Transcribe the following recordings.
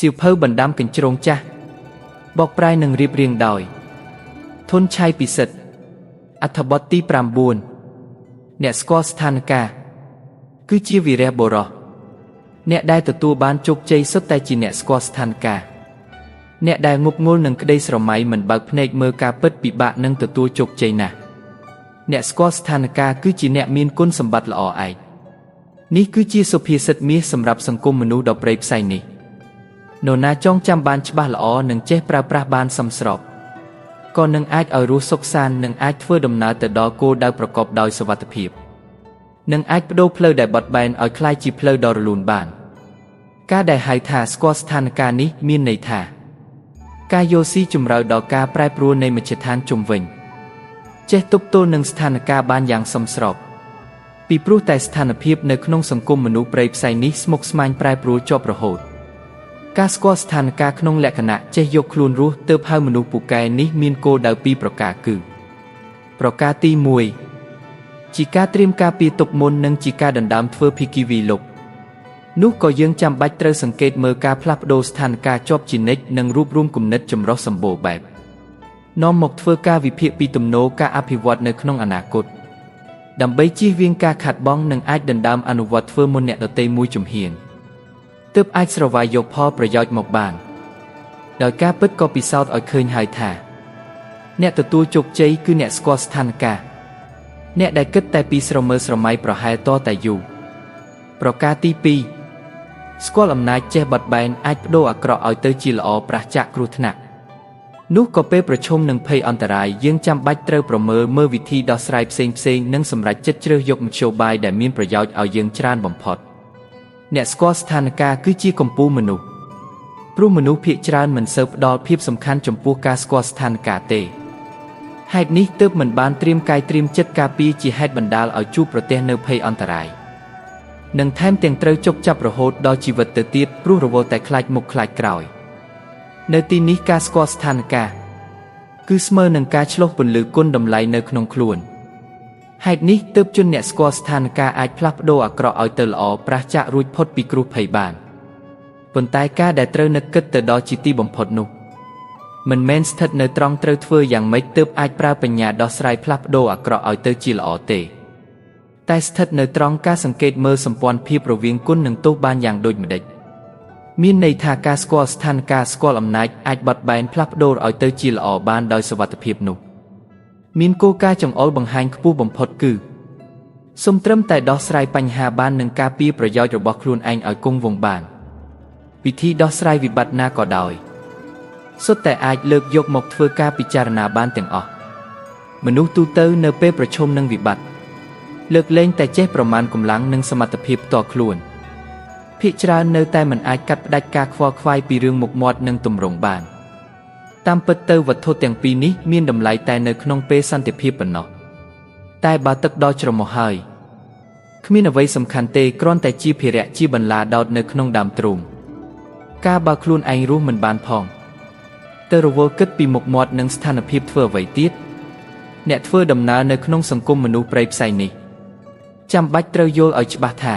សៀវភៅបណ្ដាំកញ្ជ្រោងចាស់បកប្រែនឹងរៀបរៀងដោយធនឆៃពិសិដ្ឋអត្ថបទទី9អ្នកស្គាល់ស្ថានភាពគឺជាវីរៈបុរសអ្នកដែលទទួលបានជោគជ័យសុទ្ធតែជាអ្នកស្គាល់ស្ថានភាពអ្នកដែលងប់ងល់នឹងក្តីស្រមៃមិនបើកភ្នែកមើលការពិតពិបាកនឹងទទួលជោគជ័យណាស់អ្នកស្គាល់ស្ថានភាពគឺជាអ្នកមានគុណសម្បត្តិល្អឯកនេះគឺជាសុភាសិតមាសសម្រាប់សង្គមមនុស្សដ៏ព្រៃផ្សៃនេះ នរណាចងចាំបានច្បាស់ល្អនិងចេះប្រើប្រាស់បានសមស្របក៏នឹងអាចឲ្យរស់សុខសាន្តនិងអាចធ្វើដំណើរទៅដល់គោលដៅប្រកបដោយសុវត្ថិភាពនិងអាចប្ដូរផ្លូវដែលបត់បែនឲ្យក្លាយជាផ្លូវដ៏រលូនបាន ការដែលហៅថាស្គាល់ស្ថានភាពនេះមានន័យថា ការយល់ស៊ីជម្រៅដល់ការប្រែប្រួលនៃមជ្ឈដ្ឋានជុំវិញចេះទប់ទល់នឹងស្ថានភាពបានយ៉ាងសមស្របពីព្រោះតែស្ថានភាពនៅក្នុងសង្គមមនុស្សព្រៃផ្សៃនេះស្មុគស្មាញប្រែប្រួលជាប់រហូត ការស្គាល់ស្ថានភាពក្នុងលក្ខណៈចេះយកខ្លួនរស់ទើបហៅមនុស្សពូកែនេះមានគោលដៅពីរប្រការគឺ ប្រការទី1ជាការត្រៀមការពារទុកមុននិងជាការដណ្ដើមធ្វើភិគីវីលុកនោះក៏យើងចាំបាច់ត្រូវសង្កេតមើលការផ្លាស់ប្ដូរស្ថានភាពជាប់ជានិច្ចនិងរួបរวมគំនិតចម្រុះសម្បូរបែបនាំមកធ្វើការវិភាគពីទំនោរការអភិវឌ្ឍនៅក្នុងអនាគតដើម្បីជៀសវាងការខាត់បងនិងអាចដណ្ដើមអនុវត្តធ្វើមុនអ្នកដទៃមួយជំហាន ទើបអាចស្រវាយយកផលប្រយោជន៍មកបាន ដោយការពិតក៏ពិសោធន៍ឲ្យឃើញហើយថា អ្នកទទួលជោគជ័យគឺអ្នកស្គាល់ស្ថានភាពអ្នកដែលគិតតែពីស្រមើស្រមៃប្រហែលតតែយូរប្រការទី2ស្គាល់អំណាចចេះបត់បែនអាចប្ដូរអាក្រក់ឲ្យទៅជាល្អប្រឆាចគ្រោះថ្នាក់នោះក៏ពេលប្រឈមនឹងភ័យអន្តរាយយើងចាំបាច់ត្រូវប្រមើលមើលវិធីដោះស្រាយផ្សេងៗនិងសម្រេចចិត្តជ្រើសយកមធ្យោបាយដែលមានប្រយោជន៍ឲ្យយើងច្រើនបំផុត អ្នកស្គាល់ស្ថានភាពគឺជាកម្ពូលមនុស្សព្រោះមនុស្សភាគច្រើនមិនសូវផ្ដល់ភាពសំខាន់ចំពោះការស្គាល់ស្ថានភាពទេហេតុនេះទើបមិនបានត្រៀមកាយត្រៀមចិត្តការពារជាហេតុបណ្ដាលឲ្យជួបប្រទះនៅភ័យអន្តរាយនិងថែមទាំងត្រូវជប់ចាប់រហូតដល់ជីវិតទៅទៀតព្រោះរវល់តែខ្លាចមុខខ្លាចក្រោយនៅទីនេះការស្គាល់ស្ថានភាពគឺស្មើនឹងការឆ្លុះពន្លឺគុណតម្លៃនៅក្នុងខ្លួន ហេតុនេះទើបជនអ្នកស្គាល់ស្ថានភាពអាចផ្លាស់ប្ដូរអាក្រក់ឲ្យទៅល្អប្រះចាករួចផុតពីគ្រោះភ័យបានប៉ុន្តែការដែលត្រូវនឹកគិតទៅដល់ជាទីបំផុតនោះមិនមែនស្ថិតនៅត្រង់ត្រូវធ្វើយ៉ាងម៉េចទើបអាចប្រើបញ្ញាដោះស្រាយផ្លាស់ប្ដូរអាក្រក់ឲ្យទៅជាល្អទេតែស្ថិតនៅត្រង់ការសង្កេតមើលសម្ព័ន្ធភាពរវាងគុណនិងទោសបានយ៉ាងដូចម្តេចមានន័យថាការស្គាល់ស្ថានភាពស្គាល់អំណាចអាចបត់បែនផ្លាស់ប្ដូរឲ្យទៅជាល្អបានដោយសុវត្ថិភាពនោះមានគោលការណ៍ចង្អុលបង្ហាញខ្ពស់បំផុតគឺសូមត្រឹមតែដោះស្រាយបញ្ហាបាននិងការពារប្រយោជន៍របស់ខ្លួនឯងឲ្យគង់វង្សបានវិធីដោះស្រាយវិបត្តិណាក៏ដោយសុទ្ធតែអាចលើកយកមកធ្វើការពិចារណាបានទាំងអស់មនុស្សទូទៅនៅពេលប្រឈមនឹងវិបត្តិលើកលែងតែចេះប្រមាណកម្លាំងនិងសមត្ថភាពផ្ទាល់ខ្លួនភាគច្រើននៅតែមិនអាចកាត់ផ្តាច់ការខ្វល់ខ្វាយពីរឿងមុខមាត់និងទម្រង់បានតាមពិតទៅវត្ថុទាំងពីរនេះមានតម្លៃតែនៅក្នុងពេលសន្តិភាពប៉ុណ្ណោះតែបើទឹកដល់ច្រមុះហើយគ្មានអ្វីសំខាន់ទេគ្រាន់តែជាភារៈជាបន្លាដោតនៅក្នុងដើមទ្រូងការបើខ្លួនឯងរស់មិនបានផងទៅរវល់គិតពីមុខមាត់និងស្ថានភាពធ្វើអ្វីទៀតអ្នកធ្វើដំណើរនៅក្នុងសង្គមមនុស្សព្រៃផ្សៃនេះចាំបាច់ត្រូវយល់ឲ្យច្បាស់ថា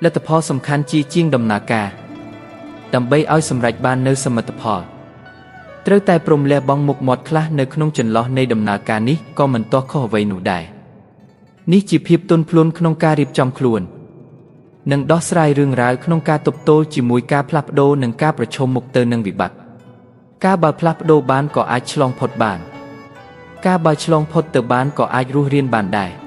លទ្ធផលសំខាន់ជាជាងដំណើរការដើម្បីឲ្យសម្រេចបាននូវសមិទ្ធផលត្រូវតែព្រមលះបង់មុខមាត់ខ្លះនៅក្នុងចន្លោះនៃដំណើរការនេះក៏មិនទាស់ខុសអ្វីនោះដែរនេះជាភាពទន់ភ្លន់ក្នុងការរៀបចំខ្លួននិងដោះស្រាយរឿងរ៉ាវក្នុងការទប់ទល់ជាមួយការផ្លាស់ប្ដូរនិងការប្រឈមមុខទៅនឹងវិបត្តិការបើផ្លាស់ប្ដូរបានក៏អាចឆ្លងផុតបានការបើឆ្លងផុតទៅបានក៏អាចរស់រានបានដែរ